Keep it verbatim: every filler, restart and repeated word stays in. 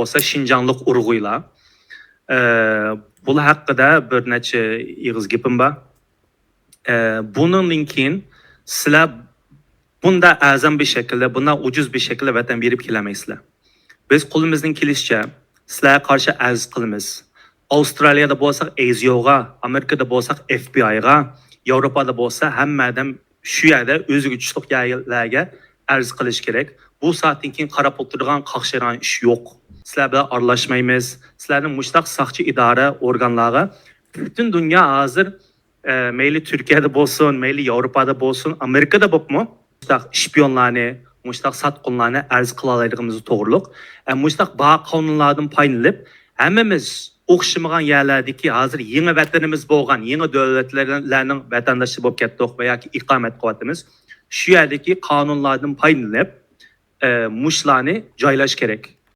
بولسا شىنجاڭلىق ئۇيغۇرلار. ئە، بۇلار ھەققىدە بىر نەچچە ئېغىز گېپىم بار. ئە، بۇنىڭدىن كېيىن سىلەر بۇنداق ئەرزان بىر شەكىلدە، بۇنداق ئۇجۇز بىر شەكىلدە ۋەتەن بېرىپ كېلەلمەيسىلەر. بىز قولىمىزدىن كېلىشىچە سىلەرگە قارشى ئەرز قىلىمىز. ئاۋسترالىيەدە بولساق ئەيزىيوغا، ئامېرىكىدا بولساق ئېف بى ئايغا، ياۋروپادا بولسا ھەممە ئادەم شۇ يەردە ئۆزىگە تۇشلۇق يەرلەرگە ئەرز قىلىش كېرەك. بۇ سائەتتىن كېيىن قاراپ ئولتۇرىدىغان، قاقشايدىغان ئىش يوق. سىلەر بىلەن ئارىلاشمايمىز. سىلەرنى مۇشتاق ساقچى ئىدارە ئورگانلارغا، پۈتۈن دۇنيا ھازىر، ئە، مەيلى تۈركىيەدە بولسۇن، مەيلى ياۋروپادا بولسۇن، ئامېرىكىدا بولۇپمۇ، مۇشتاق شپىيونلارنى، مۇشتاق ساتقۇنلارنى ئەرز قىلالايدىغىنىمىز توغرۇلۇق. ئە، مۇشتاق بار قانۇنلاردىن پايدىلىنىپ، ھەممىمىز ئوخشىمىغان يەرلەردىكى، ھازىر يېڭى ۋەتىنىمىز بولغان، يېڭى دۆلەتلەرنىڭ ۋەتەنداشى بولۇپ كەتتۇق ۋە ياكى ئىقامەت قىلىۋاتىمىز. شۇ يەردىكى قانۇنلاردىن پايدىلىنىپ، ئە، مۇشۇلارنى جايلاش كېرەك.